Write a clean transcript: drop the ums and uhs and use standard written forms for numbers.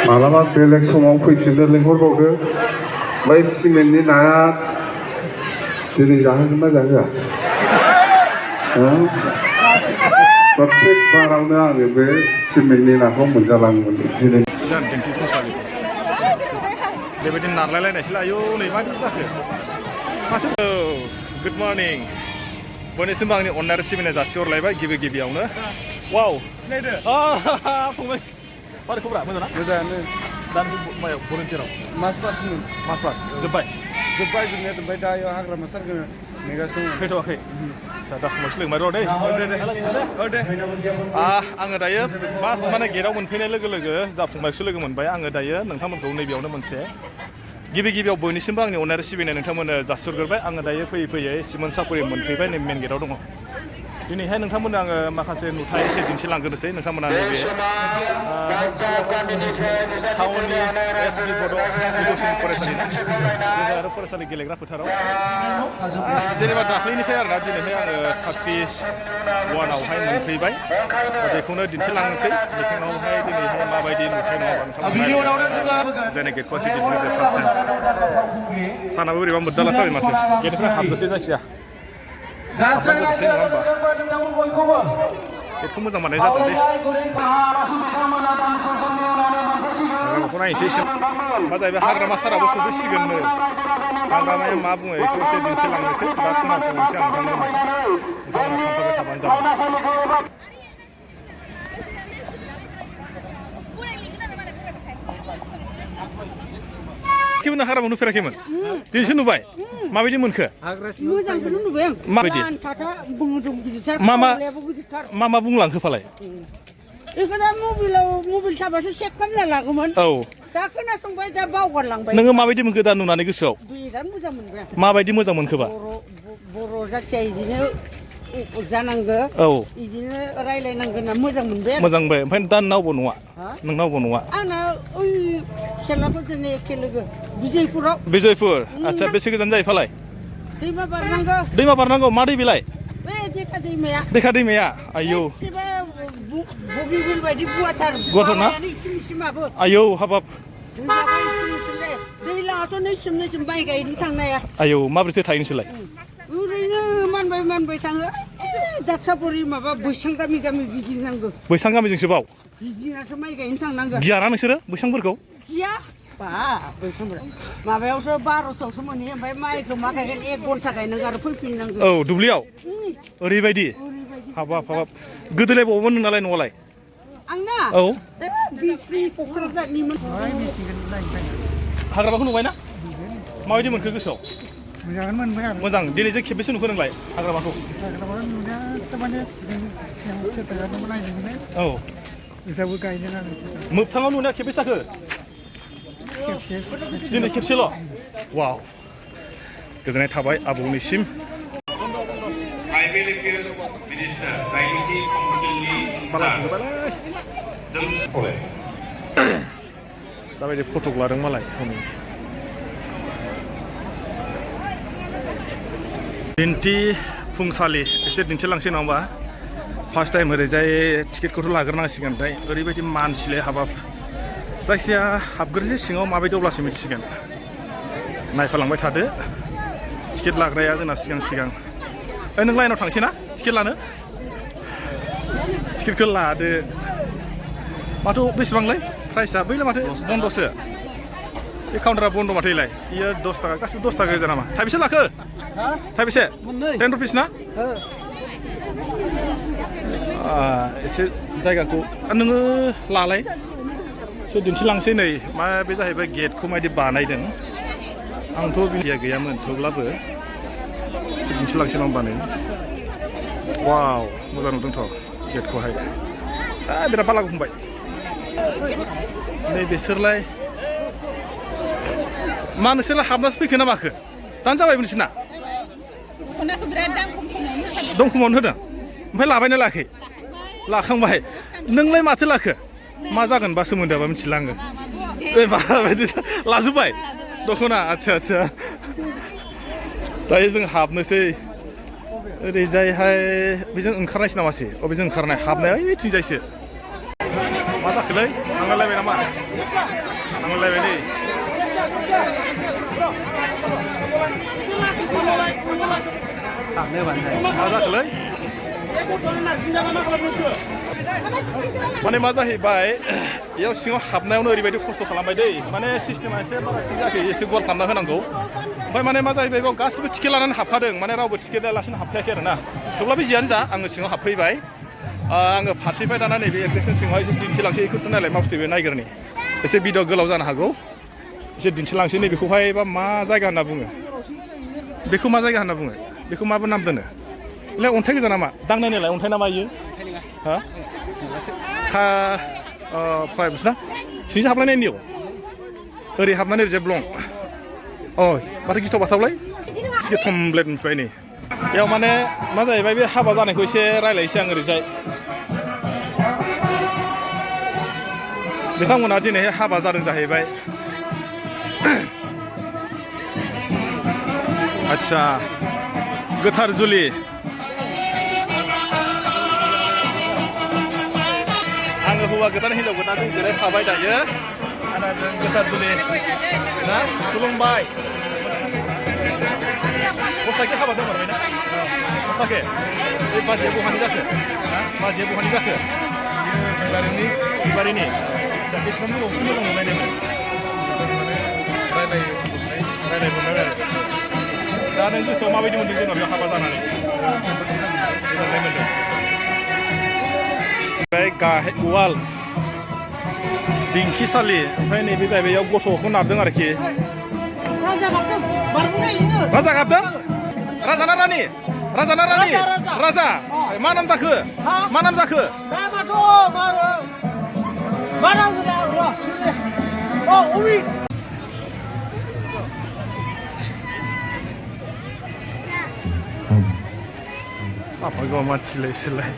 मालाबा बेलेग समाव फैफिननो लिंहरबावदो बै सिमेन्टनि नाया दिनै जाहोगोन ना जाहोआ प्रत्येक बारावनो आङो बे सिमेन्टनि नाखौ मोनजालाङोमोन दिनै दिन्थिफुंसालि बेबायदि नारलायलायनायसैलाय आयौ नै मा जाखो मासे गुड मर्निं बयनिसिमबो आंनि अननाय सिबिनाय जासिहरलायबाय गिबियावनो वाव सिनायदो फंबाय मारै खबरा मोजां ना मोजाङानो दानि मायाव भलन्टियाराव मास जोब्बाय जोबनाया ओमफ्राय दा हाग्रामा सारखौ नेगासिनो दङ फैथ'वाखै आदसा दा फंबाय सोलोंबाय र' दे आङो दायो बास माने गेटआव मोनफैनाय लोगो लोगो जा फंबायखौ लोगो मोनबाय आङो दायो नोंथांमोनखौ नैबेयावनो मोनसे गिबियाव बयनिसिमबो आंनि अननाय सिबिनाय नोंथांमोननो जासिहरग्रोबाय आङो दायो फैयै सिमेन चापरि मोनफैबाय नै मेन गेटआव दङ दिनैहाय नोंथांमोननो आङो माखासे नुथाय एसे दिन्थिलांग्रोनोसै नोंथांमोना नैबे टाउननि एसबि बड' गोजौसिन फरायसालि आरो फरायसालि गेलेग्रा फोथाराव जेनेबा दाख्लैनिफ्राय आरोना दिनैहाय आङो 31आवहाय मोनफैबाय बेखौनो दिन्थिलांनोसै मिथिङावहाय दिनैहाय माबायदि नुथाय नङा जायना गेटखौ एसे दिन्थिनोसै फार्स्ट टाइम सानाबो बोरैबा मोद्दाला जाबाय माथो गेटनिफ्राय हाबनोसै जायखिया हाबलांग्रोनोसै नङा होमबा गेटखौ मोजां बानायनाय जादों दे हाग्रामाखौ नायनोसै एसे मा जाहैबाय हाग्रामा साराबो सफैसिगोननो हाग्रामाया मा बुङो बेखौ एसे दिन्थिलांनोसै दा खोनासंनोसै आं नोंथांमोना थांफाबाय थाबानो जाबाय हाग्रामाव नुफेराखैमोन दिनैसो नुबाय माबायदि मोनखो मोजांखौनो नुबाय आं माबायदि मा बुंलांखो फालाय बेखौ दा मबाइल थाबासो सेक खालामना लागौमोन औ दा खोनासंबाय दा बावगारलांबाय नोङो माबायदि मोनखो दा नुनानै गोसोआव बिराद मोजां मोनबाय माबायदि मोजां मोनखोबा बर' जाथिया बिदिनो जानांगो औ बिदिनो रायलायनांगो होनना मोजां मोनबाय मोजां मोनबाय ओमफ्राय दा नोंनावबो नङा आंना ओइ फिसालाफोरजोंनो एखे लोगो बिजयपुर आदसा बेसे गोजान जायो फालाय दैमा बारनांगौ मा दै बेलाय देखा दैमाया आयौ गुवारथार ना आयौ हाबाब आयौ माबोरैथो थायो नोंसोरलाय ओरैनो मानबाय थाङो दाक्सापुरि माबा बैसां गामि गिदिंनांगौ बैसां गामिजोंसो बाव गिदिंनासो माइ गायनो थांनांगौ गियाना नोंसोरो बैसांफोरखौ गिया माबायावसो 12थावसो मोनहैयो ओमफ्राय माइखौ मा गायगोन 1 घन्टा गायनांगौ आरो फैफिननांगौ औ दुब्लियाव ओरैबायदि हाबाब गोदोलाय बावोमोन नोंनालाय न'आवलाय आंना औ क'क्राझारनिमोन हाग्रामाखौ नुबायना माबायदि मोनखो गोसोआव मोजाङानो मोनबाय आं मोजां दिनै जों खेबबेसे नुखो नोंलाय हाग्रामाखौ नुनाया थारमाने औ बिजाबो गायनो मोगथाङाव नुनाया खेबबेसे जाखो दिनै खेबसेल' वाव गोजोननाय थाबाय आबौनिसिम जाबायदि फटक लादों मालाय हनै दिन्थिफुंसालि एसे दिन्थिलांसै नङा होमबा फार्स्ट टाइम ओरैजाय टिकेटखौथ' लाग्रोनांसिगोन ओमफ्राय ओरैबायदि मानसिलै हाबाब जायखिया हाबग्रोसै सिङाव माबायदि अब्लासो मिथिसिगोन नायफालांबाय थादो टिकेट लाग्राया जोंना सिगां नों लाइनाव थांसै ना टिकेट लानो टिकेटखौ लादो माथो बेसेबांलाय प्राइसआ बैलाय माथो बन्द'सो बे काउन्टारा बन्द' माथो इलाय इयो 10 थाखा गासिबो 10 थाखा गोजा नामा थाइबेसे लाखो थाइबेसे 10 रुपिस ना एसे जायगाखौ नोङो लालाय एसे दिन्थिलांसै नै मा बे जाहैबाय गेटखौ माबायदि बानायदों आंथ' बिदिया गैयामोन थेवब्लाबो एसे दिन्थिलांसै नङा होमबा नै वाव मोजां नुदोंथ' गेटखौहाय बिराद बालागो फंबाय नै बिसोरलाय मा नोंसोरलाय हाबनासो फैखो ना माखो दानो जाबायबो नोंसोरना दम खमावनो होदों ओमफ्राय लाबायना लायाखै लाखांबाय नोंलाय माथो लाखो मा जागोन बा सोमोन्दोआबा मिथिला आङो माबायदि लाजोब्बाय दख'ना आदसा दायो जों हाबनोसै ओरैजायहाय बेजों ओंखारनायसो नामासै अबेजों ओंखारनाय हाबनाया ओइथिंजायसो मा जाखो जाखोलै थांलायलायबाय नामा थांलायलायबाय नै मा जाखोलै माने मा जाहैबाय बेयाव सिङाव हाबनायावनो ओरैबायदि खस्थ' खालामबाय दै माने सिस्टेमा एसे बारा सिं जायाखै एसे गुवार खालामना होनांगौ ओमफ्राय माने मा जाहैबाय बेयाव गासिबो टिकेट लानानै हाबखादों माने रावबो टिकेट लायालासिनो हाबखायाखै आरो ना थेवब्लाबो जियानो जा आङो सिङाव हाबफैबाय आङो फारसेनिफ्राय दाना नैबे एप्लिकेसन सिङावहाय एसे दिन्थिलांसै बेखौथ' नायलाय माबुस्थु बे नायगोरनि एसे भिडिअ गोलाव जानो हागौ एसे दिन्थिलांसै नै बेखौहाय बा मा जायगा होनना बुङो बेखौ मा जायगा होनना बुङो बेखौ माबो नाम दोनो बेलाय अन्थाइ गोजा नामा दांनायनायलाय अन्थाइ नामा इयो हा फ्राय बुसना सिंसो हाबलायनाय नियाव ओरै हाबनानै ओरैजाय ब्लं माथो गिथाव बाथावलाय टिकेट थमब्लेटनिफ्राय नै बेयाव माने मा जाहैबाय बे हाबा जानायखौ एसे रायलायनोसै आं ओरैजाय बिथांमोना दिनैहाय हाबा जादों जाहैबाय आच्छा गोथार जुलि आङो हौवा गोदान हिनजाव गोदान जिरायफाबाय दायो आरो जों गोथार जुलि ना खुलुमबाय गसाइखे हाबा दंमोन ना गसाइखे बे बाजैया बहानि जाखो बाजैया बहानि जाखो बिबारिनि दा बेसेबां गोबावसो मोजां मोनलायनायमोन रायलायहरनाय आरो दा नों गोसोआव माबायदि मोन्दों जोंनाव बेयाव हाबा जानानै गोजोननाय मोन्दों ओमफ्राय गाहाय उवाल दिंखिसालि ओमफ्राय नैबे जाहैबाय बेयाव गथ'खौ नारदों आरोखि राजा गाबदों राजा ना रानि राजा ना रानि राजा मा नाम जाखो मा नाम जाखो apa gua mati silai